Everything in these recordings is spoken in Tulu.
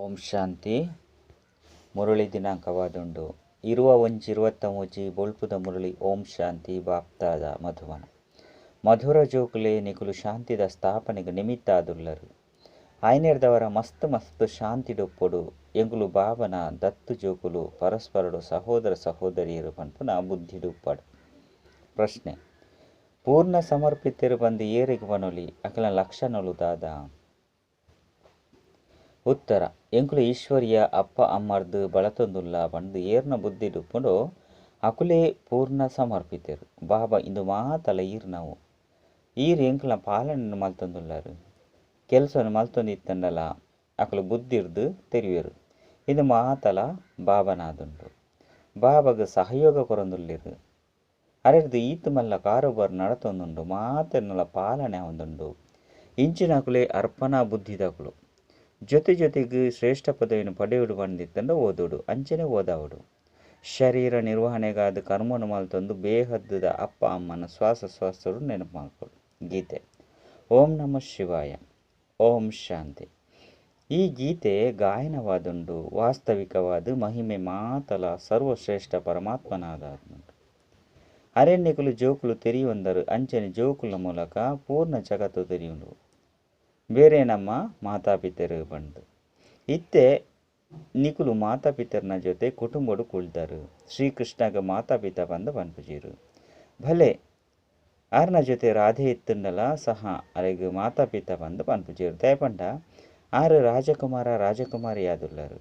ಓಂ ಶಾಂತಿ. ಮುರಳಿ ದಿನಾಂಕವಾದುಂಡು 21-23 ಬೊಳ್ಪುದ ಮುರಳಿ. ಓಂ ಶಾಂತಿ. ಬಾಪ್ತಾದ ಮಧುವನ ಮಧುರ ಜೋಕುಲೆ ನಿಕುಲು ಶಾಂತಿದ ಸ್ಥಾಪನೆಗೆ ನಿಮಿತ್ತಾದುಲ್ಲರು. ಆಯ್ನೇರ್ದವರ ಮಸ್ತ್ ಮಸ್ತ್ ಶಾಂತಿಡೊಪ್ಪೊಡು. ಎಂಕುಲು ಬಾಬನ ದತ್ತು ಜೋಕುಲು, ಪರಸ್ಪರಡು ಸಹೋದರ ಸಹೋದರಿಯರು ಪನ್ಪುನ ಬುದ್ಧಿಡುಪ್ಪಡು. ಪ್ರಶ್ನೆ: ಪೂರ್ಣ ಸಮರ್ಪಿತರು ಬಂದು ಏರಿಗೆ ಪನೊಲಿ? ಅಕಲ ಲಕ್ಷಣಲು ದಾದ? ಉತ್ತರ: ಎಂಕುಲು ಈಶ್ವರಿಯ ಅಪ್ಪ ಅಮ್ಮರ್ದು ಬಳತೊಂದುಲ್ಲ ಪಂದು ಏರ್ನ ಬುದ್ಧಿಡುಪ್ಪುಂಡೋ ಅಕುಲೇ ಪೂರ್ಣ ಸಮರ್ಪಿತರು. ಬಾಬಾ ಇಂದು ಮಾತಲ ಈರ್ನವು. ಈರ್ ಎಂಕುಲ ಪಾಲನೆ ಮಲ್ತೊಂದುಲ್ಲರು. ಕೆಲಸವನ್ನು ಮಲ್ತೊಂದಿತ್ತಂಡಲ ಅಕುಲು ಬುದ್ಧಿರ್ದು ತೆರಿಯರು. ಇಂದು ಮಾತಲ ಬಾಬನಾದುಂಡು. ಬಾಬಾಗ ಸಹಯೋಗ ಕೊರೊಂದುಲ್ಲೆರು. ಅರೆರ್ದು ಈತ್ ಮಲ್ಲ ಕಾರೋಬಾರ್ ನಡತೊಂದುಂಡು. ಮಾತೆರ್ನಲ ಪಾಲನೆ ಆವೊಂದುಂಡು. ಇಂಚಿನಕುಲೇ ಅರ್ಪಣಾ ಬುದ್ಧಿದಕುಲು. ಜೊತೆ ಜೊತೆಗೆ ಶ್ರೇಷ್ಠ ಪದವಿಯನ್ನು ಪಡೆಯುಡು ಪಂದಿತ್ತಂಡ ಓದೋಡು, ಅಂಚನೆ ಓದಾವಡು. ಶರೀರ ನಿರ್ವಹಣೆಗಾದ ಕರ್ಮನು ಮಲ್ತೊಂದು ಬೇಹದ್ದುದ ಅಪ್ಪ ಅಮ್ಮನ ಶ್ವಾಸ ಶ್ವಾಸರು ನೆನಪು ಮಲ್ಪೊಡು. ಗೀತೆ. ಓಂ ನಮಃ ಶಿವಾಯ. ಓಂ ಶಾಂತಿ. ಈ ಗೀತೆ ಗಾಯನವಾದುಂಡು. ವಾಸ್ತವಿಕವಾದ ಮಹಿಮೆ ಮಾತಲ ಸರ್ವಶ್ರೇಷ್ಠ ಪರಮಾತ್ಮನಾದ ಅರಣ್ಯಕುಲು ಜೋಕುಲು ತೆರಿಯುವಂದರು. ಅಂಚನೆ ಜೋಕುಲ ಮೂಲಕ ಪೂರ್ಣ ಜಗತ್ತು ತೆರಿಯುಂಡು. ಬೇರೆ ನಮ್ಮ ಮಾತಾಪಿತರು ಬಂದು ಇತ್ತೆ ನಿಕುಲು ಮಾತಾಪಿತರನ ಜೊತೆ ಕುಟುಂಬಡು ಕುಳ್ದರು. ಶ್ರೀಕೃಷ್ಣಗ ಮಾತಾಪಿತ ಬಂದು ಪನ್ಪುಜೀರು. ಭಲೆ ಆರ್ನ ಜೊತೆ ರಾಧೆ ಇತ್ತಂಡಲ ಸಹ ಅರೆಗ್ ಮಾತಾಪಿತ ಬಂದು ಪನ್ಪುಜೀರು. ದಯಪಂಡ ಆರು ರಾಜಕುಮಾರ ರಾಜಕುಮಾರಿಯಾದುಲ್ಲರು.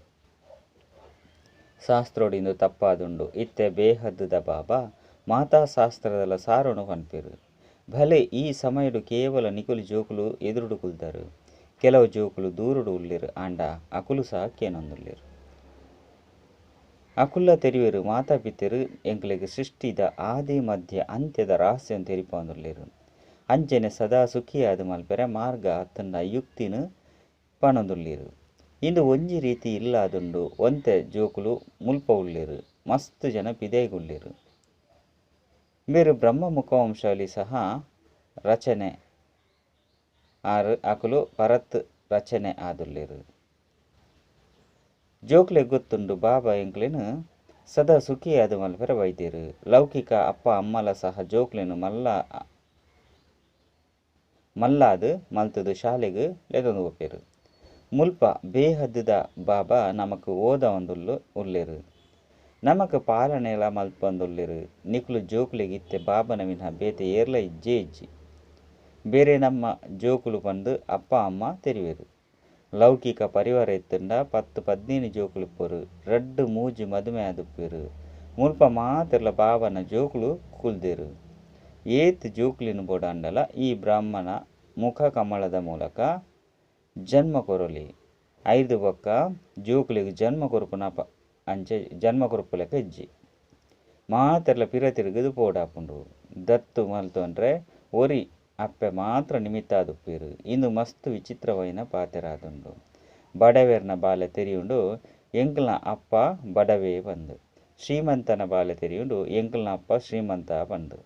ಶಾಸ್ತ್ರೋಡಿಂದು ತಪ್ಪಾದುಂಡು. ಇತ್ತೆ ಬೇಹದ್ದುದ ಬಾಬಾ ಮಾತಾ ಶಾಸ್ತ್ರದಲ್ಲ ಸಾರೋಣ ಪನ್ಪೇರು. ಭಲೆ ಈ ಸಮಯಡು ಕೇವಲ ನಿಕುಲು ಜೋಕುಲು ಎದುರುಡು ಕುಲ್ದರು. ಕೆಲವು ಜೋಕುಲು ದೂರುಡು ಉಲ್ಲೇರು. ಆಂಡ ಅಕುಲು ಸಹ ಕೇನೊಂದುಲ್ಲೇರು. ಅಕುಲ್ಲ ತೆರಿವೇರು ಮಾತಾಪಿತರು ಎಂಕಲೆಗ್ ಸೃಷ್ಟಿದ ಆದಿ ಮಧ್ಯ ಅಂತ್ಯದ ರಹಸ್ಯ ತೆರಿಪೊಂದುಲ್ಲೇರು. ಅಂಚನೆ ಸದಾ ಸುಖಿಯಾದ ಮಲ್ಪೆರೆ ಮಾರ್ಗ ಅತ್ತಂಡ ಯುಕ್ತಿನ ಪನೊಂದುಲ್ಲೇರು. ಇಂದು ಒಂಜಿ ರೀತಿ ಇಲ್ಲಾದುಂಡು. ಒಂತೆ ಜೋಕುಲು ಮುಲ್ಪ ಉಲ್ಲೇರು, ಮಸ್ತ್ ಜನ ಪಿದೈಗುಲ್ಲೇರು. ಬೇರು ಬ್ರಹ್ಮ ಮುಖವಂಶಾಲಿ ಸಹ ರಚನೆ ಆರು ಅಕುಲು ಪರತ್ ರಚನೆ ಆದುಲ್ಲೇರು. ಜೋಕ್ಲೆ ಗೊತ್ತುಂಡು ಬಾಬಾ ಎಂಕ್ಲೆನು ಸದಾ ಸುಖಿಯಾದ ಮಲ್ಪೆರೆ ವೈದ್ಯರು. ಲೌಕಿಕ ಅಪ್ಪ ಅಮ್ಮಲ ಸಹ ಜೋಕ್ಲೆನು ಮಲ್ಲಾದು ಮಲ್ತದು ಶಾಲೆಗೆ ಲೆದೊಂದು ಹೋಪೇರು. ಮುಲ್ಪ ಬೇಹದ್ದುದ ಬಾಬಾ ನಮಕ್ ಓದ ಒಂದುಲ್ಲು ಉಲ್ಲೇರು. ನಮಕ್ ಪಾಲನೆಲ ಮಲ್ಪೊಂದುಲ್ಲೇರು. ನಿಕುಲು ಜೋಕ್ಲೆಗ್ ಇತ್ತೆ ಬಾಬನ ವಿನ ಬೇತೆ ಏರ್ಲ ಇಜ್ಜೇ ಇಜ್ಜಿ. ಬೇರೆ ನಮ್ಮ ಜೋಕುಲು ಪಂದು ಅಪ್ಪ ಅಮ್ಮ ತೆರಿವೇರು. ಲೌಕಿಕ ಪರಿವಾರ ಇತ್ತಂಡ 10-15 ಜೋಕುಲು ಇಪ್ಪರು. 2-3 ಮದುಮೆ ಆದುಪ್ಪೇರು. ಮುಲ್ಪ ಮಾತೆರ್ಲ ಬಾಬನ ಜೋಕುಲು ಕುಲ್ದೇರು. ಏತ್ ಜೋಕುಲಿನ ಬೋಡಾಂಡಲ ಈ ಬ್ರಾಹ್ಮಣ ಮುಖ ಕಮಲದ ಮೂಲಕ ಜನ್ಮ ಕೊರಲಿ. 5 ಬೊಕ್ಕ ಜೋಕುಲಿಗೆ ಜನ್ಮ ಕೊರಪುನ ಅಂಚೆ ಜನ್ಮ ಕೊರಪುಲೆಕ ಇಜ್ಜಿ. ಮಾತೆರ್ಲ ಪಿರ ತಿರುಗದು ಪೋಡಾಪುಂಡು. ದತ್ತು ಮಲ್ತೊಂಡ್ರೆ ಒರಿ ಅಪ್ಪೆ ಮಾತ್ರ ನಿಮಿತ್ತ ಆದುಪ್ಪೇರು. ಇಂದು ಮಸ್ತ್ ವಿಚಿತ್ರವೈನ ಪಾತೆರಾದುಂಡು. ಬಡವೇರ್ನ ಬಾಲೆ ತೆರಿಯುಂಡು ಎಂಕಲ್ನ ಅಪ್ಪ ಬಡವೇ ಬಂದು. ಶ್ರೀಮಂತನ ಬಾಲೆ ತೆರಿಯುಂಡು ಎಂಕಲ್ನ ಅಪ್ಪ ಶ್ರೀಮಂತ ಬಂದು.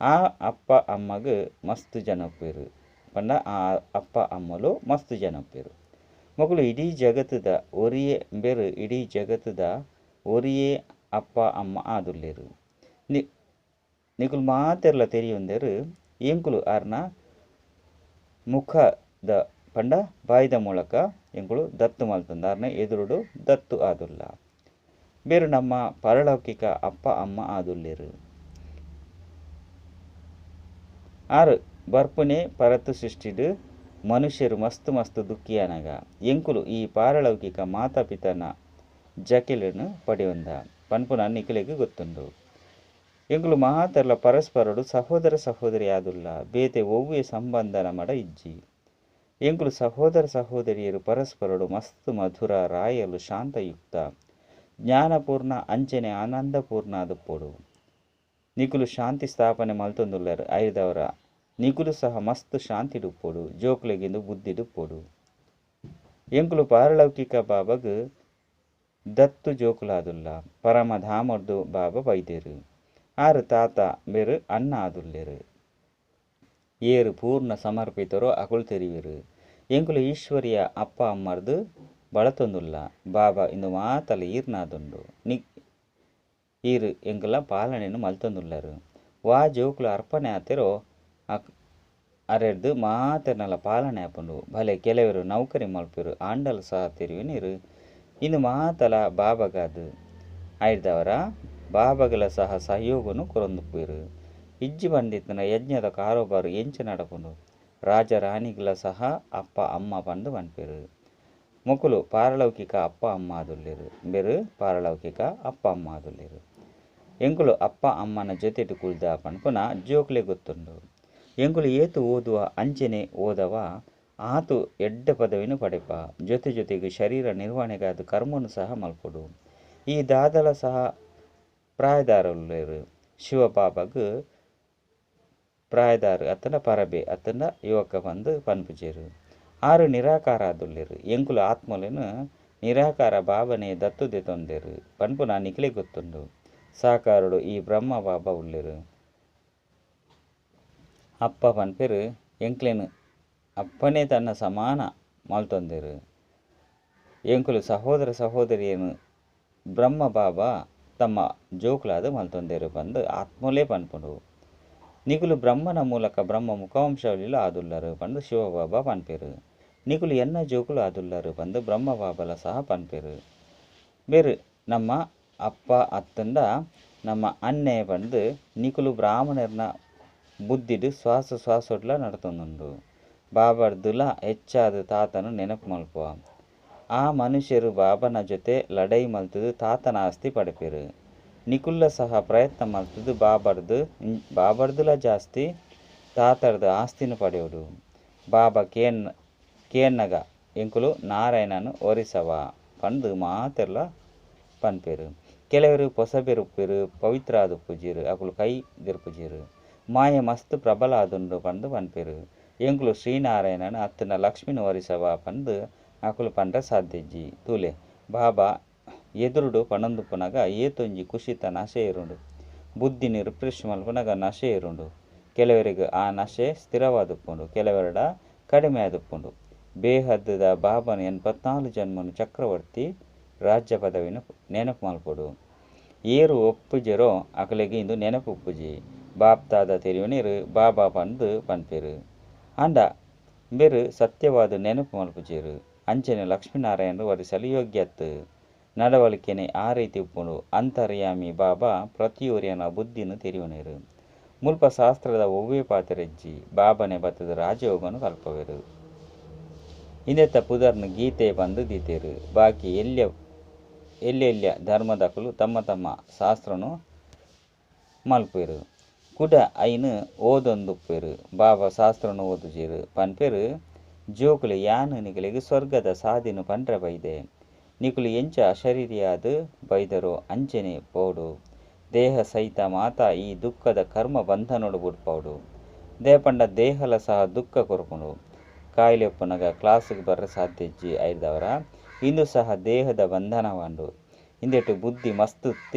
ಆ ಅಪ್ಪ ಅಮ್ಮಗ ಮಸ್ತ್ ಜನ ಉಪ್ಪೇರು. ಪಂಡ ಆ ಅಪ್ಪ ಅಮ್ಮಲು ಮಸ್ತ್ ಜನ ಉಪ್ಪೇರು. ಮಗಳು ಇಡೀ ಜಗತ್ತದ ಒರಿಯೇ ಬೇರು ಇಡೀ ಜಗತ್ತದ ಒರಿಯೇ ಅಪ್ಪ ಅಮ್ಮ ಆದುಲ್ಲೇರು. ನಿಕುಲು ಮಾತೆರ್ಲ ತೆರಿಯುಂದೇರು. ಎಂಕುಲು ಆರ್ನ ಮುಖದ ಪಂಡ ಬಾಯಿದ ಮೂಲಕ ಎಂಕುಲು ದತ್ತು ಮಲ್ತೊಂದು ಆರ್ನ ಎದುರುಡು ದತ್ತು ಆದುಲ್ಲ. ಬೇರು ನಮ್ಮ ಪರಲೌಕಿಕ ಅಪ್ಪ ಅಮ್ಮ ಆದುಲ್ಲೇರು. ಆರು ಬರ್ಪುನೆ ಪರತು ಸೃಷ್ಟಿಡು ಮನುಷ್ಯರು ಮಸ್ತ್ ಮಸ್ತ್ ದುಃಖಿಯಾನಗ ಎಂಕುಲು ಈ ಪಾರಲೌಕಿಕ ಮಾತಾಪಿತನ ಜಕೆಲನ್ನು ಪಡೆಯೊಂದ ಪನ್ಪುನ ನಿಕುಲೆಗ್ ಗೊತ್ತುಂಡು. ಎಂಕುಲು ಮಾತೆರ್ಲ ಪರಸ್ಪರಡು ಸಹೋದರ ಸಹೋದರಿ ಆದುಲ್ಲ. ಬೇತೆ ಒವ್ವೇ ಸಂಬಂಧ ನಮಡ ಇಜ್ಜಿ. ಎಂಕುಲು ಸಹೋದರ ಸಹೋದರಿಯರು ಪರಸ್ಪರಡು ಮಸ್ತ್ ಮಧುರ ರಾಯಲು ಶಾಂತಯುಕ್ತ ಜ್ಞಾನಪೂರ್ಣ ಅಂಚನೆ ಆನಂದಪೂರ್ಣ ಆದುಪ್ಪೊಡು. ನಿಕುಲು ಶಾಂತಿ ಸ್ಥಾಪನೆ ಮಲ್ತೊಂದುಲ್ಲರು. ಐದವರ ನಿಕುಲು ಸಹ ಮಸ್ತ್ ಶಾಂತಿಡುಪ್ಪೊಡು. ಜೋಕ್ಲೆಗಿಂದು ಬುದ್ಧಿಡುಪ್ಪೊಡು. ಎಂಕುಲು ಪಾರಲೌಕಿಕ ಬಾಬಗ್ ದತ್ತು ಜೋಕುಲಾದುಲ್ಲ. ಪರಮಧಾಮರ್ದು ಬಾಬಾ ಬೈದೇರು. ಆರು ತಾತ ಬೇರು ಅಣ್ಣ ಆದುಲ್ಲೇರು. ಏರು ಪೂರ್ಣ ಸಮರ್ಪಿತರೋ ಅಕುಲು ತೆರಿವೇರು. ಎಂಕುಲು ಈಶ್ವರಿಯ ಅಪ್ಪ ಅಮ್ಮರ್ದು ಬಳತೊಂದುಲ್ಲ. ಬಾಬಾ ಇಂದು ಮಾತಲ ಈರ್ನಾದುಂಡು. ಈರ್ ಎಂಕಲ್ನ ಪಾಲನೆನ್ ಮಲ್ತೊಂದುಲ್ಲರ್. ವಾ ಜೋಕುಲು ಅರ್ಪಣೆ ಆತೆರೋ ಅರೆಡ್ದ್ ಮಾತೆರ್ನಲ ಪಾಲನೆ ಆಪುಂಡು. ಭಲೆ ಕೆಲವೆರ್ ನೌಕರಿ ಮಲ್ಪೆರ್ ಆಂಡಲ ಸಹ ತೆರಿಯುನೀರ್ ಇಂದು ಮಾತಲ ಬಾಬಾಗಾದ್. ಐಡ್ದಾವರ ಬಾಬಾಗಲ ಸಹ ಸಹಯೋಗನು ಕೊರೊಂದುಪ್ಪುವೆರ್. ಇಜ್ಜಿ ಪಂಡಿತ್ತ್ಂಡ ಯಜ್ಞದ ಕಾರೋಬಾರ್ ಎಂಚ ನಡಪುಂಡು. ರಾಜ ರಾಣಿಗ್ಲ ಸಹ ಅಪ್ಪ ಅಮ್ಮ ಪಂದ್ ಪನ್ಪೆರ್. ಮೊಕುಲು ಪಾರಲೌಕಿಕ ಅಪ್ಪ ಅಮ್ಮ ಆದುಲ್ಲೆರ್. ಇಂಬೆರ್ ಪಾರಲೌಕಿಕ ಅಪ್ಪ ಅಮ್ಮ ಆದುಲ್ಲೆರ್. ಎಂಕುಲು ಅಪ್ಪ ಅಮ್ಮನ ಜೊತೆಟ್ ಕುಲ್ದ ಪನ್ಪುನ ಜೋಕುಲೆಗ್ ಗೊತ್ತುಂಡು. ಎಂಕುಲು ಏತ್ ಓದುವ ಅಂಚೆನೆ ಓದವ ಆತ್ ಎಡ್ಡೆ ಪದವಿನ್ ಪಡೆಪ. ಜೊತೆ ಜೊತೆಗ್ ಶರೀರ ನಿರ್ವಹಣೆಗಾದ್ ಕರ್ಮನ್ ಸಹ ಮಲ್ಪೊಡು. ಈ ದಾದಲ ಸಹ ಪ್ರಾಯದಾರುಲ್ಲೆರ್. ಶಿವ ಬಾಬಾಗ್ ಪ್ರಾಯದಾರ್ ಅತ್ತ್ಂಡ ಪರಬೆ ಅತ್ತ್ಂಡ ಯುವಕ ಪಂದ್ ಪನ್ಪುಜೆರ್. ಆರ್ ನಿರಾಕಾರ ಆದುಲ್ಲೆರ್. ಎಂಕುಲು ಆತ್ಮಲೆನ್ ನಿರಾಕಾರ ಬಾಬನೆ ದತ್ತು ದೆತೊಂದೆರ್ ಪನ್ಪುನ ನಿಕ್ಲೆಗ್ ಗೊತ್ತುಂಡು. ಸಾಕಾರಡ್ ಈ ಬ್ರಹ್ಮ ಬಾಬಾ ಉಲ್ಲೆರ್. ಅಪ್ಪ ಪನ್ಪೆರ್ ಎಂಕ್ಲೆನ್ ಅಪ್ಪನೇ ತನ್ನ ಸಮಾನ ಮಲ್ತೊಂದೆರ್. ಎಂಕುಲು ಸಹೋದರ ಸಹೋದರಿಯನ್ ಬ್ರಹ್ಮ ಬಾಬಾ ತಮ್ಮ ಜೋಕುಲಾದ್ ಮಲ್ತೊಂದೆರ್ ಪಂದ್ ಆತ್ಮಲೇ ಪನ್ಪುಂಡು. ನಿಕುಲು ಬ್ರಹ್ಮನ ಮೂಲಕ ಬ್ರಹ್ಮ ಮುಖವಂಶಾವಳಿಲು ಆದುಲ್ಲರ್ ಪಂದ್ ಶಿವಬಾಬಾ ಪನ್ಪೆರ್. ನಿಕುಲು ಎನ್ನ ಜೋಕುಲು ಆದುಲ್ಲರ್ ಪಂದ್ ಬ್ರಹ್ಮ ಬಾಬಾಲ ಸಹ ಪನ್ಪೆರ್. ಬೇರ್ ನಮ್ಮ ಅಪ್ಪ ಅತ್ತಂಡ ನಮ್ಮ ಅಣ್ಣೆ ಪಂದ್ ನಿಕುಲು ಬ್ರಾಹ್ಮಣೆರ್ನ ಬುದ್ಧಿಡ್ ಶ್ವಾಸ ಶ್ವಾಸೊಡ್ಲ ನಡತೊಂದುಂಡು. ಬಾಬಾರ್ದುಲ ಹೆಚ್ಚಾದ್ ತಾತನ್ ನೆನಪು ಮಲ್ಪುವ. ಆ ಮನುಷ್ಯರು ಬಾಬನ ಜೊತೆ ಲಡಾಯಿ ಮಲ್ತುದು ತಾತನ ಆಸ್ತಿ ಪಡೆಪೆರ್. ನಿಕುಲ್ಲ ಸಹ ಪ್ರಯತ್ನ ಮಲ್ತುದು ಬಾಬಾರ್ದುಲ ಜಾಸ್ತಿ ತಾತರ್ದು ಆಸ್ತಿನ ಪಡೆಯೋಡು. ಬಾಬಾ ಕೇನ್ನಗ ಎಂಕುಲು ನಾರಾಯಣನ್ ವರಿಸವ ಪಂದ್ ಮಾತೆರ್ಲ ಪನ್ಪೆರ್. ಕೆಲವೆರ್ ಪೊಸಬೆರ್ ಉಪ್ಪುವೆರ್ ಪವಿತ್ರ ಆದುಪ್ಪುಜೆರ್ ಅಕುಲು ಕೈ ದೆರ್ಪುಜೆರ್. ಮಾಯೆ ಮಸ್ತ್ ಪ್ರಬಲ ಆದುಂಡು ಪಂದ್ ಪನ್ಪೆರ್. ಎಂಕುಲು ಶ್ರೀನಾರಾಯಣನ್ ಅತ್ತಂಡ ಲಕ್ಷ್ಮಿನ್ ವರಿಸವ ಪಂದ್ ಅಕುಲು ಪಂಡ್ರೆ ಸಾಧ್ಯ ಇಜ್ಜಿ. ತೂಲೆ ಬಾಬಾ ಎದುರುಡು ಪನೊಂದುಪ್ಪುನಗ ಏತೊಂಜಿ ಖುಷಿತ ನಶೆ ಏರುಂಡು. ಬುದ್ಧಿನ್ ರಿಫ್ರೆಶ್ ಮಲ್ಪುನಗ ನಶೆ ಏರುಂಡು. ಕೆಲವರಿಗೆ ಆ ನಶೆ ಸ್ಥಿರವಾದುಪ್ಪುಂಡು. ಕೆಲವೆರಡ ಕಡಿಮೆ ಆದುಪ್ಪುಂಡು. ಬೇಹದ್ದ ಬಾಬನ 84 ಜನ್ಮನು ಚಕ್ರವರ್ತಿ ರಾಜ್ಯ ಪದವಿನ ನೆನಪು ಮಲ್ಪೊಡು. ಏರು ಒಪ್ಪುಜೆರೋ ಅಕಲೆಗ್ ಇಂದು ನೆನಪು ಉಪ್ಪುಜಿ. ಬಾಪ್ತಾದ ತೆರಿಯುನೀರ್ ಬಾಬಾ ಪಂದ್ ಪನ್ಪೆರ್. ಆಂಡ ಬೇರು ಸತ್ಯವಾದ ನೆನಪು ಮಲ್ಪುಜೆರ್. ಅಂಚನೆ ಲಕ್ಷ್ಮೀನಾರಾಯಣ್ ವರಿಸಲು ಯೋಗ್ಯತ್. ನಡವಳಿಕೆನೆ ಆ ರೀತಿ ಉಪ್ಪುಂಡು. ಅಂತರ್ಯಾಮಿ ಬಾಬಾ ಪ್ರತಿಯೊರಿಯನ ಬುದ್ಧಿನ್ ತೆರಿಯುನೀರ್. ಮುಲ್ಪ ಶಾಸ್ತ್ರದ ಒವ್ವೇ ಪಾತೆರ ಇಜ್ಜಿ. ಬಾಬನೆ ಬತ್ತುದು ರಾಜಯೋಗನು ಕಲ್ಪವೆರ್. ಇಂದೆತ ಪುದರ್ನ್ ಗೀತೆ ಪಂದ್ ದೀತೆರ್. ಬಾಕಿ ಎಲ್ಯ ಎಲ್ಯ ಧರ್ಮದಕುಲು ತಮ್ಮ ತಮ್ಮ ಶಾಸ್ತ್ರನು ಮಲ್ಪುವೆರ್. ಕುಡ ಐನ್ ಓದೊಂದುಪ್ಪುವೆರ್. ಬಾಬಾ ಶಾಸ್ತ್ರನು ಓದುಜೆರ್ ಪನ್ಪೆರ್. ಜೋಕುಲೆ ಯಾನ್ ನಿಕಲೆಗ್ ಸ್ವರ್ಗದ ಸಾದಿನ ಪಂಡ್ರೆ ಬೈದೆ. ನಿಕುಲು ಎಂಚ ಅಶರೀರಿಯಾದ್ ಬೈದರೋ ಅಂಚನೆ ಪೋಡು. ದೇಹ ಸಹಿತ ಮಾತಾ ಈ ದುಃಖದ ಕರ್ಮ ಬಂಧನೊಡು ಬುಡ್ಪಾವೊಡು. ದಾಯೆ ಪಂಡ ದೇಹಲ ಸಹ ದುಃಖ ಕೊರ್ಪುಂಡು. ಕಾಯಿಲೆ ಉಪ್ಪುನಗ ಕ್ಲಾಸ್ಗ್ ಬರ್ರೆ ಸಾಧ್ಯ ಇಜ್ಜಿ. ಐಡ್ದಾವರ ಇಂದು ಸಹ ದೇಹದ ಬಂಧನವಾಂಡು. ಇಂದೆಟ್ ಬುದ್ಧಿ ಮಸ್ತ್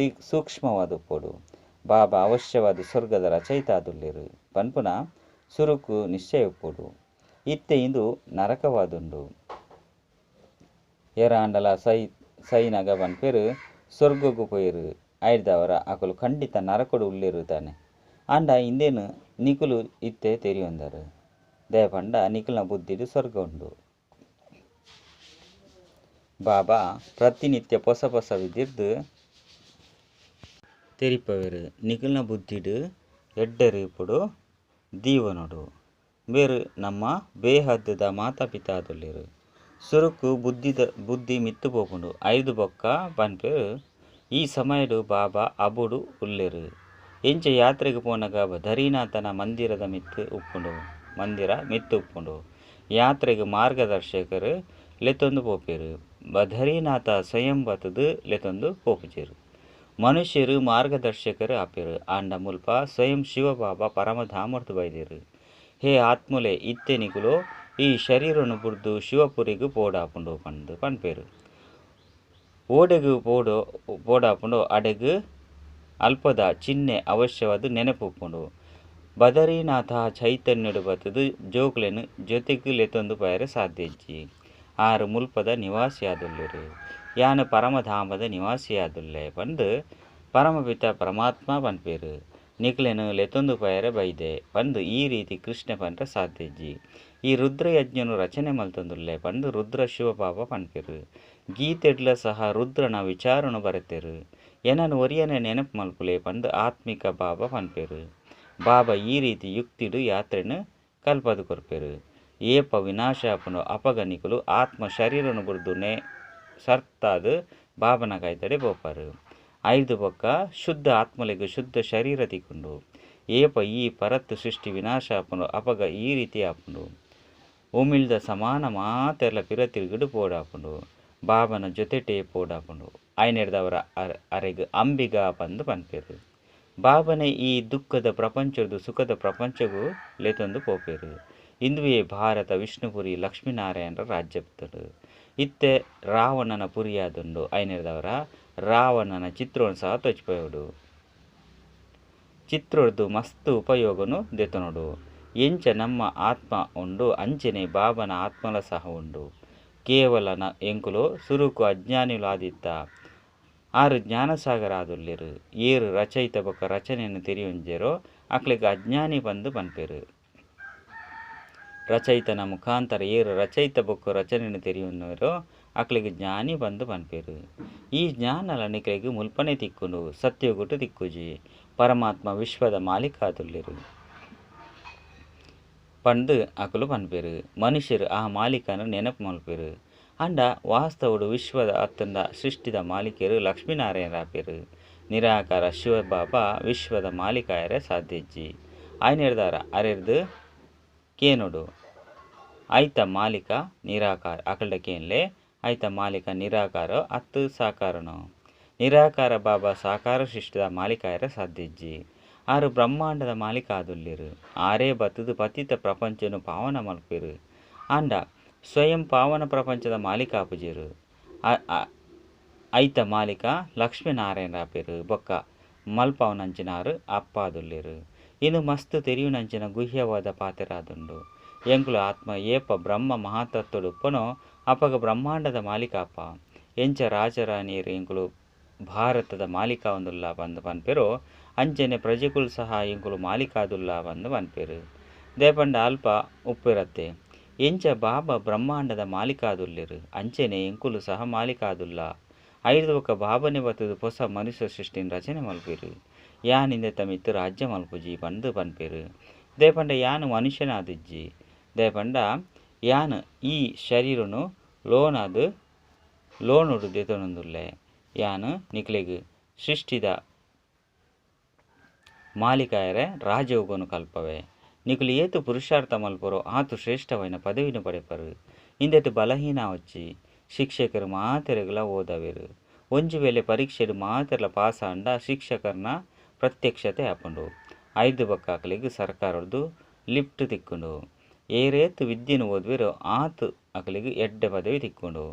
ಸೂಕ್ಷ್ಮವಾದ ಉಪ್ಪೊಡು. ಬಾಬಾ ಅವಶ್ಯವಾದ ಸ್ವರ್ಗದ ರಚಯಿತ ಆದುಲ್ಲೆರ್ ಪನ್ಪುನ ಸುರುಕು ನಿಶ್ಚಯ ಉಪ್ಪೊಡು. ಇತ್ತೆ ಇಂದು ನರಕವಾದುಂಡು. ಏರಾಂಡಲ ಸೈನಗ ಪನ್ಪೆರ್ ಸ್ವರ್ಗಗ್ ಪೋಯೆರ್. ಐಡ್ದಾವರ ಅಕುಲು ಖಂಡಿತ ನರಕಡ್ ಉಲ್ಲೆರ್ ತಾನೆ. ಆಂಡ ಇಂದೇನು ನಿಕುಲು ಇತ್ತೆ ತೆರಿಯೊಂದರ್. ದಾಯೆ ಪಂಡ ನಿಕಲ್ನ ಬುದ್ಧಿಡ್ ಸ್ವರ್ಗ ಉಂಡು. ಬಾಬಾ ಪ್ರತಿನಿತ್ಯ ಪೊಸ ಪೊಸ ವಿಧಿರ್ದ್ ತೆರಿಪವೆರ್. ನಿಕಲ್ನ ಬುದ್ಧಿಡ್ ಎಡ್ಡೆ ರೀಪುಡು ದೀವೊನೊಡು. ಬೇರ್ ನಮ್ಮ ಬೇಹದ್ದ ಮಾತಾ ಪಿತಾ ಆದುಲ್ಲೆರ್. ಸುರುಕು ಬುದ್ಧಿ ಮಿತ್ತ್ ಪೋಪುಂಡು. ಐದು ಬೊಕ್ಕ ಪನ್ಪೆರ್ ಈ ಸಮಯಡ್ ಬಾಬಾ ಅಬುಡು ಉಲ್ಲೆರ್. ಎಂಚ ಯಾತ್ರೆಗ್ ಪೋನಗ ಬದರಿನಾಥನ ಮಂದಿರದ ಮಿತ್ತ್ ಉಪ್ಪುಂಡು. ಮಂದಿರ ಮಿತ್ತ್ ಉಪ್ಪುಂಡು. ಯಾತ್ರೆಗ್ ಮಾರ್ಗದರ್ಶಕರು ಲೆತೊಂದು ಪೋಪೆರ್. ಬದರಿನಾಥ ಸ್ವಯಂ ಬತ್ತುದು ಲೆತೊಂದು ಪೋಪುಜೆರ್. ಮನುಷ್ಯರು ಮಾರ್ಗದರ್ಶಕರು ಆಪೆರ್. ಆಂಡ ಮುಲ್ಪ ಸ್ವಯಂ ಶಿವಬಾಬಾ ಪರಮಧಾಮರ್ದ್ ಬೈದೆರ್. ಹೇ ಆತ್ಮಲೆ ಇತ್ತೆ ನಿಕುಲು ಈ ಶರೀರನು ಬುಡ್ದು ಶಿವಪುರಿಗ್ ಪೋಡಾಪುಂಡು ಪಂದ್ ಪನ್ಪೆರ್. ಓಡೆಗ್ ಪೋಡಾಪುಂಡು ಅಡೆಗ್ ಅಲ್ಪದ ಚಿಹ್ನೆ ಅವಶ್ಯವಾದ್ ನೆನಪು ಉಪ್ಪುಂಡು. ಬದರಿನಾಥ ಚೈತನ್ಯಡ್ ಬತ್ತುದು ಜೋಕುಲೆನ್ ಜೊತೆಗ್ ಲೆತೊಂದು ಪೋಯೆರೆ ಸಾಧ್ಯ ಇಜ್ಜಿ. ಆರು ಮುಲ್ಪದ ನಿವಾಸಿಯಾದುಲ್ಲೆರು. ಯಾನು ಪರಮಧಾಮದ ನಿವಾಸಿಯಾದುಲ್ಲೆ ಪಂದು ಪರಮಪಿತ ಪರಮಾತ್ಮ ಪನ್ಪೆರು. ನಿಕ್ಲೆನು ಲೆತ್ತೊಂದು ಪೋಯೆರೆ ಬೈದೆ ಪಂದು ಈ ರೀತಿ ಕೃಷ್ಣ ಪಂಡ ಸಾಧ್ಯಜ್ಜಿ. ಈ ರುದ್ರಯಜ್ಞನು ರಚನೆ ಮಲ್ತೊಂದುಲ್ಲೆ ಪಂದು ರುದ್ರ ಶಿವಬಾಬಾ ಪನ್ಪೆರು. ಗೀತೆಡ್ಲ ಸಹ ರುದ್ರನ ವಿಚಾರನು ಬರೆತೆರು. ಎನನು ಒರಿಯನೆ ನೆನಪು ಮಲ್ಪುಲೆ ಪಂದು ಆತ್ಮಿಕ ಬಾಬಾ ಪನ್ಪೆರು. ಬಾಬಾ ಈ ರೀತಿ ಯುಕ್ತಿಡು ಯಾತ್ರೆನು ಕಲ್ಪದು ಕೊರ್ಪೆರು. ಏಪ ವಿನಾಶ ಆಪುಂಡು ಅಪಗ ನಿಕುಲು ಆತ್ಮ ಶರೀರನು ಬುಡ್ದುನೆ ಸರ್ತಾದು ಬಾಬನ ಕಾಯ್ತಡೆ ಪೋಪರು. ಐದು ಬೊಕ್ಕ ಶುದ್ಧ ಆತ್ಮಲೆಗ್ ಶುದ್ಧ ಶರೀರ ತಿಕ್ಕುಂಡು. ಏಪ ಈ ಪರತ್ ಸೃಷ್ಟಿ ವಿನಾಶ ಆಪುಂಡು ಅಪಗ ಈ ರೀತಿ ಆಪುಂಡು. ಉಮಿಲ್ದ ಸಮಾನ ಮಾತೆರ್ಲ ಪಿರ ತಿರುಗಿಡು ಪೋಡಾಪುಂಡು. ಬಾಬನ ಜೊತೆಟೇ ಪೋಡಾಪುಂಡು. ಐನೆಡ್ದವರ ಅರೆಗ್ ಅಂಬಿಗ ಪಂದು ಪನ್ಪೆರು. ಬಾಬನೆ ಈ ದುಃಖದ ಪ್ರಪಂಚದ ಸುಖದ ಪ್ರಪಂಚಗೂ ಲೆತ್ತೊಂದು ಪೋಪೆರು. ಇಂದುವೇ ಭಾರತ ವಿಷ್ಣುಪುರಿ ಲಕ್ಷ್ಮೀನಾರಾಯಣರ ರಾಜ್ಯಪ್ತರು. ಇತ್ತೆ ರಾವಣನ ಪುರಿಯಾದುಂಡು. ಐನೆಡ್ದವರ ರಾವಣನ ಚಿತ್ರವನ್ನು ಸಹ ತೋಚ್ಪೋಡು. ಚಿತ್ರೊಡ್ದು ಮಸ್ತ್ ಉಪಯೋಗನು ದೆತೊನೊಡು. ಎಂಚ ನಮ್ಮ ಆತ್ಮ ಉಂಡು ಅಂಚನೆ ಬಾಬನ ಆತ್ಮಲ ಸಹ ಉಂಡು. ಕೇವಲ ಎಂಕುಲು ಸುರುಕು ಅಜ್ಞಾನಿಲು ಆದಿತ್ತ. ಆರು ಜ್ಞಾನಸಾಗರ ಆದುಲ್ಲೆರು. ಏರು ರಚಯಿತ ಬೊಕ್ಕ ರಚನೆಯನ್ನು ತೆರಿಯೊಂಜೆರೋ ಅಕ್ಲೆಗ್ ಅಜ್ಞಾನಿ ಪಂದು ಪನ್ಪೆರು. ರಚಯಿತನ ಮುಖಾಂತರ ಏರು ರಚಯಿತ ಬೊಕ್ಕ ರಚನೆಯನ್ನು ತೆರಿಯೊಂಜೆರೋ ಅಕ್ಲೆಗ್ ಜ್ಞಾನಿ ಪಂದು ಪನ್ಪೆರು. ಈ ಜ್ಞಾನಲ ನಿಕ್ಲೆಗ್ ಮುಲ್ಪನೆ ತಿಕ್ಕುಂಡು, ಸತ್ಯಗುಟ್ಟು ತಿಕ್ಕುಜಿ. ಪರಮಾತ್ಮ ವಿಶ್ವದ ಮಾಲೀಕ ಆದುಲ್ಲೆರು ಪಂದು ಅಕುಲು ಪನ್ಪೆರು. ಮನುಷ್ಯರು ಆ ಮಾಲೀಕನು ನೆನಪು ಮಲ್ಪೆರು. ಅಂಡ ವಾಸ್ತವಡು ವಿಶ್ವದ ಅತ್ತಂಡ ಸೃಷ್ಟಿದ ಮಾಲೀಕರು ಲಕ್ಷ್ಮೀನಾರಾಯಣರಾಪೆರು. ನಿರಾಕಾರ ಶಿವಬಾಬಾ ವಿಶ್ವದ ಮಾಲೀಕಾಯರೆ ಸಾಧ್ಯಜ್ಜಿ. ಆಯ್ನೆಡ್ದಾರ ಅರೆರ್ದು ಕೇನೋಡು ಐತ ಮಾಲೀಕ ನಿರಾಕಾರ ಅಕಲ್ಡ ಕೇನ್ಲೆ ಐತ ಮಾಲೀಕ ನಿರಾಕಾರ ಅತ್ತು ಸಾಕಾರನು. ನಿರಾಕಾರ ಬಾಬಾ ಸಾಕಾರ ಸೃಷ್ಟಿದ ಮಾಲೀಕಾಯರೆ ಸಾಧ್ಯಜ್ಜಿ. ಆರು ಬ್ರಹ್ಮಾಂಡದ ಮಾಲೀಕ ಆದುಲ್ಲೆರು. ಆರೇ ಬತ್ತದು ಪತಿತ ಪ್ರಪಂಚನು ಪಾವನ ಮಲ್ಪೆರು. ಅಂಡ ಸ್ವಯಂ ಪಾವನ ಪ್ರಪಂಚದ ಮಾಲೀಕ ಆಪುಜೆರು. ಐತ ಮಾಲೀಕ ಲಕ್ಷ್ಮೀನಾರಾಯಣರಾಪೆರು. ಬೊಕ್ಕ ಮಲ್ಪವನಂಚಿನಾರು ಅಪ್ಪಾದುಲ್ಲೆರು. ಇನ್ನು ಮಸ್ತ್ ತೆರಿಯುನಂಚಿನ ಗುಹ್ಯವಾದ ಪಾತೆರಾದುಂಡು. ಎಂಕುಲು ಆತ್ಮ ಏಪ ಬ್ರಹ್ಮ ಮಹಾತತ್ವಡು ಉಪ್ಪನೋ ಅಪಗ ಬ್ರಹ್ಮಾಂಡದ ಮಾಲೀಕ ಅಪ್ಪ. ಎಂಚ ರಾಜರಾಣಿಯರು ಎಂಕುಲು ಭಾರತದ ಮಾಲೀಕ ಒಂದುಲ್ಲ ಪಂದು ಪನ್ಪೆರು ಅಂಚನೆ ಪ್ರಜೆಕುಲು ಸಹ ಎಂಕುಲು ಮಾಲೀಕಾದುಲ್ಲ ಪಂದು ಪನ್ಪೆರು. ದೇಪಂಡ ಅಲ್ಪ ಉಪ್ಪಿರತ್ತೆ. ಎಂಚ ಬಾಬಾ ಬ್ರಹ್ಮಾಂಡದ ಮಾಲೀಕಾದುಲ್ಲೆರು ಅಂಚನೆ ಎಂಕುಲು ಸಹ ಮಾಲೀಕಾದುಲ್ಲ. ಐದು ಬೊಕ್ಕ ಬಾಬನೆ ಬತ್ತದು ಹೊಸ ಮನುಷ್ಯ ಸೃಷ್ಟಿನ ರಚನೆ ಮಲ್ಪೆರು. ಯಾನಿಂದ ತಮಿತ್ತು ರಾಜ್ಯ ಮಲ್ಪುಜಿ ಪಂದು ಪನ್ಪೆರು. ದೇಪಂಡ ಯಾನು ಮನುಷ್ಯನಾದಿಜ್ಜಿ. ದೇಪಂಡ ಯಾನು ಈ ಶರೀರನು ಲೋನಾದು ಲೋನುಡು ದೆತೊನೊಂದುಲ್ಲೆ. ಯಾನು ನಿಕ್ಲೆಗ್ ಸೃಷ್ಟಿದ ಮಾಲೀಕಾಯರೆ ರಾಜಯೋಗನು ಕಲ್ಪವೆ. ನಿಕುಲು ಏತು ಪುರುಷಾರ್ಥ ಮಲ್ಪರೋ ಆತು ಶ್ರೇಷ್ಠವೈನ ಪದವಿನ ಪಡೆಪರು. ಇಂದೆಟ್ ಬಲಹೀನ ವಚ್ಚಿ ಶಿಕ್ಷಕರು ಮಾತೆರೆಗ್ಲ ಓದವೆರು. ಒಂಜಿ ವೇಳೆ ಪರೀಕ್ಷೆಡು ಮಾತೆರ್ಲ ಪಾಸ್ ಆಂಡ ಶಿಕ್ಷಕರನ ಪ್ರತ್ಯಕ್ಷತೆ ಆಪುಂಡು. ಐದು ಬೊಕ್ಕ ಅಕ್ಲೆಗ್ ಸರ್ಕಾರದ್ದು ಲಿಫ್ಟ್ ತಿಕ್ಕುಂಡು. ಏರೇತು ವಿದ್ಯೆನು ಓದುವೆರೋ ಆತು ಅಕ್ಲೆಗ್ ಎಡ್ಡೆ ಪದವಿ ತಿಕ್ಕುಂಡು.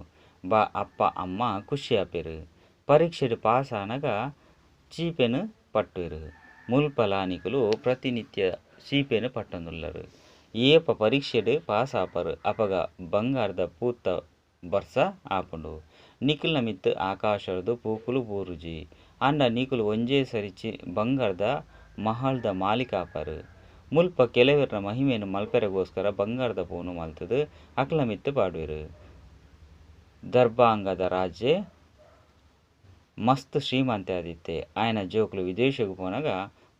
ಬಾ ಅಪ್ಪ ಅಮ್ಮ ಖುಷಿ ಆಪೆರು. ಪರೀಕ್ಷೆಡು ಪಾಸ್ ಆನಗ ಚೀಪೆನು ಪಟ್ಟುವೆರು. ಮುಲ್ಪಲ ನಿಕುಲು ಪ್ರತಿನಿತ್ಯ ಚೀಪೆನು ಪಟ್ಟೊಂದುಲ್ಲರು. ಏಪ ಪರೀಕ್ಷೆಡು ಪಾಸ್ ಆಪರು ಅಪಗ ಬಂಗಾರದ ಪೂತ ಬರ್ಸ ಆಪುಂಡು. ನಿಕುಲ್ನ ಮಿತ್ತು ಆಕಾಶದ ಪೂಕುಲು ಬೂರುಜಿ. ಅಂಡ ನಿಕುಲು ಒಂಜೇ ಸರಿ ಬಂಗಾರದ ಮಹಲ್ದ ಮಾಲೀಕ ಆಪರು. ಮುಲ್ಪ ಕೆಲವರ್ನ ಮಹಿಮೆಯನ್ನು ಮಲ್ಪೆರೆಗೋಸ್ಕರ ಬಂಗಾರದ ಪೂನು ಮಲ್ತದು ಅಕ್ಲ ಮಿತ್ತು ಪಾಡುವೆರು. ದರ್ಭಾಂಗದ ರಾಜೆ ಮಸ್ತ್ ಶ್ರೀಮಂತೆ ಆದಿತ್ತೆ. ಆಯನ ಜೋಕುಲು ವಿದೇಶಕ್ಕೆ ಪೋನಾಗ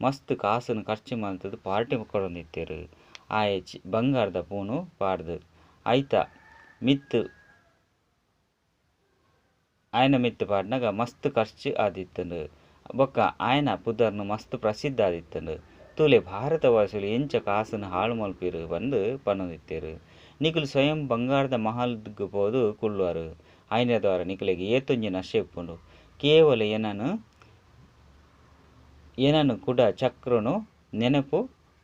ಮಸ್ತ್ ಕಾಸನ್ನು ಖರ್ಚು ಮಲ್ತದು ಪಾರ್ಟಿ ಕೊಡೊಂದಿತ್ತೆರು. ಆಯೆ ಬಂಗಾರದ ಪೂನು ಪಾಡ್ದು ಐತ ಮಿತ್ತು ಆಯನ ಮಿತ್ತು ಪಾಡ್ನಾಗ ಮಸ್ತ್ ಖರ್ಚು ಆದಿತ್ತಂಡು. ಬೊಕ್ಕ ಆಯನ ಪುದರ್ನು ಮಸ್ತ್ ಪ್ರಸಿದ್ಧ ಆದಿತ್ತಂಡು. ತೂಲೆ ಭಾರತವಾಸಿಲು ಎಂಚ ಕಾಸನ್ನು ಹಾಳು ಮಲ್ಪಿರು ಬಂದು ಪನ್ನೊಂದಿತ್ತೆರು. ನಿಕುಲು ಸ್ವಯಂ ಬಂಗಾರದ ಮಹಲ್ಗ್ ಪೋದು ಕುಳ್ಳುವರು. ಆಯ್ನದವರ ನಿಕುಲೆಗ್ ಏತೊಂಜಿ ನಶೆ ಉಪ್ಪುಂಡು. ಕೇವಲ ಏನನು ಕೂಡ ಚಕ್ರನು ನೆನಪು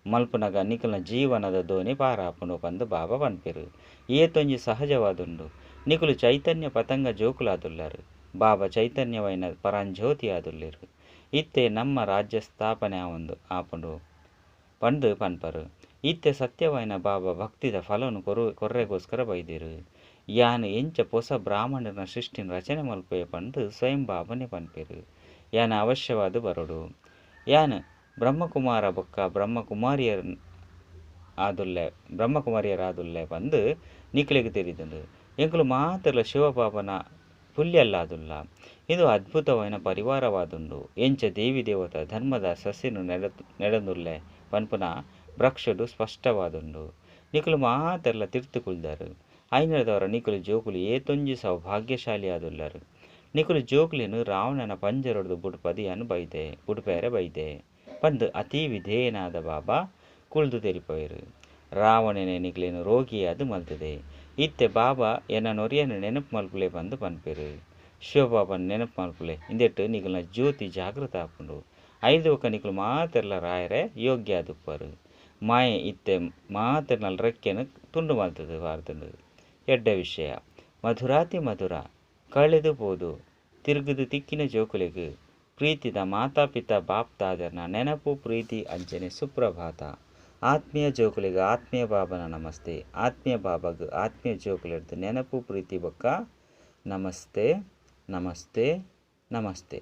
ಮಲ್ಪುನಗ ನಿಕುಲ್ನ ಜೀವನದ ದೋಣಿ ಪಾರಾಪುಂಡು ಪಂದು ಬಾಬಾ ಪನ್ಪೆರು. ಏತೊಂಜಿ ಸಹಜವಾದುಂಡು. ನಿಕುಲು ಚೈತನ್ಯ ಪತಂಗ ಜೋಕುಲಾದುಲ್ಲರು. ಬಾಬಾ ಚೈತನ್ಯವೈನ ಪರಂಜ್ಯೋತಿ ಆದುಲ್ಲೆರು. ಇತ್ತೆ ನಮ್ಮ ರಾಜ್ಯ ಸ್ಥಾಪನೆ ಆವೊಂದು ಆಪುಂಡು ಪಂದು ಪನ್ಪರು. ಇತ್ತೆ ಸತ್ಯವಾಯಿನ ಬಾಬಾ ಭಕ್ತಿದ ಫಲವನ್ನು ಕೊರ್ರೆಗೋಸ್ಕರ ಬೈದೆರು. ಯಾನ್ ಎಂಚ ಪೊಸ ಬ್ರಾಹ್ಮಣನ ಸೃಷ್ಟಿನ ರಚನೆ ಮಲ್ಪುವೆ ಪಂದ್ ಸ್ವಯಂ ಬಾಬನೆ ಪನ್ಪೆರ್. ಯಾನ್ ಅವಶ್ಯವಾದ್ ಬರೊಡು. ಯಾನ್ ಬ್ರಹ್ಮಕುಮಾರ ಬೊಕ್ಕ ಬ್ರಹ್ಮಕುಮಾರಿಯರ್ ಆದುಲ್ಲೆ ಬ್ರಹ್ಮಕುಮಾರಿಯರ್ ಆದುಲ್ಲೆ ಪಂದ್ ನಿಕ್ಲೆಗ್ ತೆರಿದುಂಡು. ಎಂಕುಲು ಮಾತೆರ್ಲ ಶಿವಬಾಬನ ಪುಲ್ಯಲ್ಲಾದುಲ್ಲ. ಇಂದು ಅದ್ಭುತವಾಯಿನ ಪರಿವಾರವಾದುಂಡು. ಎಂಚ ದೇವಿ ದೇವತಾ ಧರ್ಮದ ಸಸಿನ್ ನೆಡೊಂದುಲ್ಲೆ ಪನ್ಪುನ ವೃಕ್ಷಡ್ ಸ್ಪಷ್ಟವಾದುಂಡು. ನಿಕುಲು ಮಾತೆರ್ಲ ತಿರ್ತ್ ಕುಲ್ದರ್. ಐನೆರ್ದಾವರ ನಿಕುಲು ಜೋಕುಲು ಏತೊಂಜಿ ಸೌಭಾಗ್ಯಶಾಲಿ ಆದುಲ್ಲರ್. ನಿಕುಲು ಜೋಕುಲೆನ್ ರಾವಣನ ಪಂಜರೊಡ್ದು ಬುಡ್ಪದ್ ಯಾನ್ ಬೈದೆ ಬುಡ್ಪೇರೆ ಬೈದೆ ಪಂದ್ ಅತಿ ವಿಧೇಯನಾದ ಬಾಬಾ ಕುಲ್ದು ತೆರಿಪಾವೆರ್. ರಾವಣನೇ ನಿಕ್ಲೆನ್ ರೋಗಿಯಾದ್ ಮಲ್ತ್ದೆ. ಇತ್ತೆ ಬಾಬಾ ಎನನೊರಿಯನ್ ನೆನಪು ಮಲ್ಪುಲೆ ಪಂದ್ ಪನ್ಪೆರ್. ಶಿವಬಾಬನ್ ನೆನಪು ಮಲ್ಪುಲೆ. ಇಂದೆಟ್ ನಿಕಲ್ನ ಜ್ಯೋತಿ ಜಾಗೃತ ಆಪುಂಡು. ಐರ್ದ್ ಬೊಕ್ಕ ನಿಕುಲು ಮಾತೆರ್ಲ ರಾಯರೇ ಯೋಗ್ಯ ಆದುಪ್ಪರ್. ಮಾಯೆ ಇತ್ತೆ ಮಾತೆರ್ನ ರೆಕ್ಕೆನ್ ತುಂಡು ಮಲ್ತ್ದ್ ಪಾಡ್ದ್ಂಡ್. ಎಡ್ಡೆ ವಿಷಯ. ಮಧುರಾತಿ ಮಧುರ ಕಳೆದು ಪೋದು ತಿರುಗುದು ತಿಕ್ಕಿನ ಜೋಕುಲೆಗ್ ಪ್ರೀತಿದ ಮಾತಾ ಪಿತಾ ಬಾಪ್ ದಾದೆರ್ನ ನೆನಪು ಪ್ರೀತಿ ಅಂಚನೆ ಸುಪ್ರಭಾತ. ಆತ್ಮೀಯ ಜೋಕುಲೆಗ್ ಆತ್ಮೀಯ ಬಾಬನ ನಮಸ್ತೆ. ಆತ್ಮೀಯ ಬಾಬಗ್ ಆತ್ಮೀಯ ಜೋಕುಲೆಡ್ದ್ ನೆನಪು ಪ್ರೀತಿ ಬೊಕ್ಕ ನಮಸ್ತೆ ನಮಸ್ತೆ ನಮಸ್ತೆ.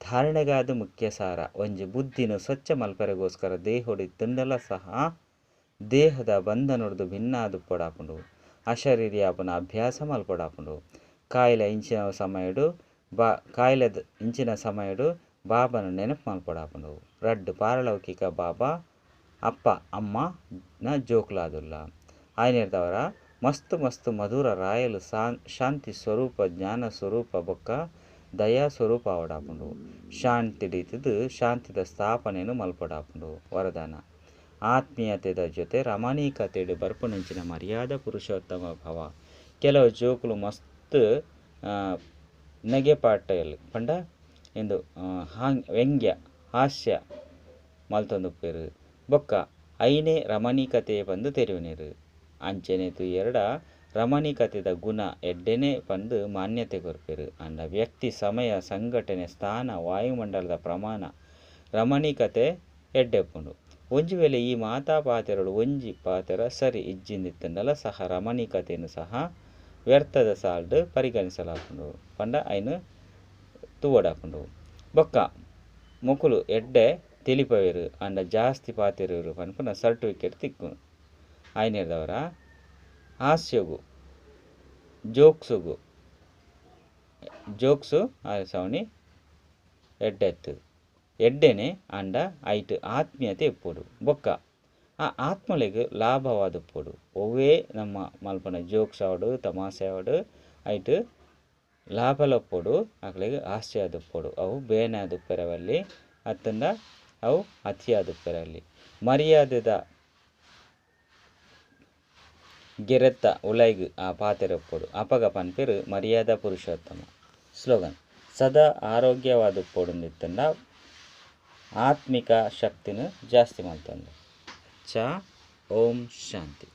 ಧಾರಣೆಗಾದ್ ಮುಖ್ಯ ಸಾರ ಒಂಜಿ ಬುದ್ಧಿನ ಸ್ವಚ್ಛ ಮಲ್ಪರೆಗೋಸ್ಕರ ದೇಹೊಡು ಇತ್ತುಂಡಲ ಸಹ ದೇಹದ ಬಂಧನೊಡ್ದು ಭಿನ್ನ ಆದುಪ್ಪೊಡಾಪುಂಡು. ಅಶರೀರಿ ಆಪುನ ಅಭ್ಯಾಸ ಮಲ್ಪೊಡಾಪುಂಡು. ಕಾಯಿಲೆ ಇಂಚಿನ ಸಮಯಡ್ ಬಾ ಕಾಯಿಲೆದ ಇಂಚಿನ ಸಮಯಡ್ ಬಾಬನ ನೆನಪು ಮಲ್ಪೊಡಾಪುಂಡು. ರಡ್ಡ್ ಪಾರಲೌಕಿಕ ಬಾಬಾ ಅಪ್ಪ ಅಮ್ಮ ನ ಜೋಕುಲಾದುಲ್ಲ. ಆಯ್ನೆರ್ದಾವರ ಮಸ್ತ್ ಮಸ್ತ್ ಮಧುರ ರಾಯಲ್ ಶಾಂತಿ ಸ್ವರೂಪ ಜ್ಞಾನ ಸ್ವರೂಪ ಬೊಕ್ಕ ದಯಾ ಸ್ವರೂಪ ಆವಡಾಪುಂಡು. ಶಾಂತಿಡಿತುದು ಶಾಂತಿದ ಸ್ಥಾಪನೆನ್ ಮಲ್ಪೊಡಾಪುಂಡು. ವರದಾನ ಆತ್ಮೀಯತೆದ ಜೊತೆ ರಮಣೀಕತೆಡ್ ಬರ್ಪುನಂಚಿನ ಮರ್ಯಾದ ಪುರುಷೋತ್ತಮ ಭವ. ಕೆಲವು ಜೋಕುಲು ಮಸ್ತ್ ನೆಗೆಪಾಟೆಲ್ ಪಂಡ ಇಂದು ವ್ಯಂಗ್ಯ ಹಾಸ್ಯ ಮಲ್ತೊಂದುಪ್ಪೆರ್. ಬೊಕ್ಕ ಐನೇ ರಮಣೀಕತೆ ಪಂದ್ ತೆರಿಯೊನೆರ್. ಅಂಚನೆ ತೂಯೆರ್ಡ ರಮಣೀಕತೆದ ಗುಣ ಎಡ್ಡೆನೆ ಪಂದ್ ಮಾನ್ಯತೆ ಕೊರ್ಪೆರ್. ಆಂಡ ವ್ಯಕ್ತಿ ಸಮಯ ಸಂಘಟನೆ ಸ್ಥಾನ ವಾಯುಮಂಡಲದ ಪ್ರಮಾಣ ರಮಣೀಕತೆ ಎಡ್ಡೆಪ್ಪುಂಡು. ಒಂಜಿ ವೇಳೆ ಈ ಮಾತಾ ಪಾತೆರೊಡು ಒಂಜಿ ಪಾತೆರ ಸರಿ ಇಜ್ಜಿಂದಿತ್ತುಂಡಲ ಸಹ ರಮಣೀಕತೆನ್ ಸಹ ವ್ಯರ್ಥದ ಸಾಲ್ಡ್ ಪರಿಗಣಿಸಲಾಪುಂಡು. ಪಂಡ ಐನ್ ತೂವೊಡಾಪುಂಡು. ಬೊಕ್ಕ ಮೊಕುಲು ಎಡ್ಡೆ ತೆಲಿಪವೆರ್ ಆಂಡ ಜಾಸ್ತಿ ಪಾತೆರುವೆರ್ ಪನ್ಪುನ ಸರ್ಟಿಫಿಕೇಟ್ ತಿಕ್ಕುಂಡು. ಆಯ್ನೆರ್ದಾವರ ಹಾಸ್ಯಗು ಜೋಕ್ಸುಗು ಜೋಕ್ಸು ಆಸವಣಿ ಎಡ್ಡೆತ್ತು ಎಡ್ಡೆನೆ ಆಂಡ ಐಟ್ ಆತ್ಮೀಯತೆ ಇಪ್ಪೊಡು. ಬೊಕ್ಕ ಆ ಆತ್ಮಲೆಗ್ ಲಾಭವಾದುಪ್ಪೊಡು. ಒವ್ವೇ ನಮ್ಮ ಮಲ್ಪುನ ಜೋಕ್ಸ್ ಆವಡ್ ತಮಾಸೆ ಆವಡ್ ಐಟ್ ಲಾಭಲ ಉಪ್ಪೊಡು ಅಕ್ಲೆಗ್ ಹಾಸ್ಯ ಆದುಪ್ಪೊಡು. ಅವು ಬೇನೆ ಆದುಪ್ಪೆರೆ ಬಲ್ಲಿ ಅತ್ತುಂಡ ಅವು ಅತಿ ಆದುಪ್ಪೆರೆ ಬಲ್ಲಿ. ಮರ್ಯಾದೆದ ಗೆರೆತ್ತ ಉಲೈಗ್ ಆ ಪಾತೆರ ಉಪ್ಪೊಡು. ಅಪಗ ಪನ್ಪೆರ್ ಮರ್ಯಾದಾ ಪುರುಷೋತ್ತಮ. ಸ್ಲೋಗನ್ ಸದಾ ಆರೋಗ್ಯವಾದುಪ್ಪೊಡುಂದಿತ್ತುಂಡ ಆತ್ಮಿಕ ಶಕ್ತಿನ್ ಜಾಸ್ತಿ ಮಲ್ತೊಂದು. ಚ ಓಂ ಶಾಂತಿ.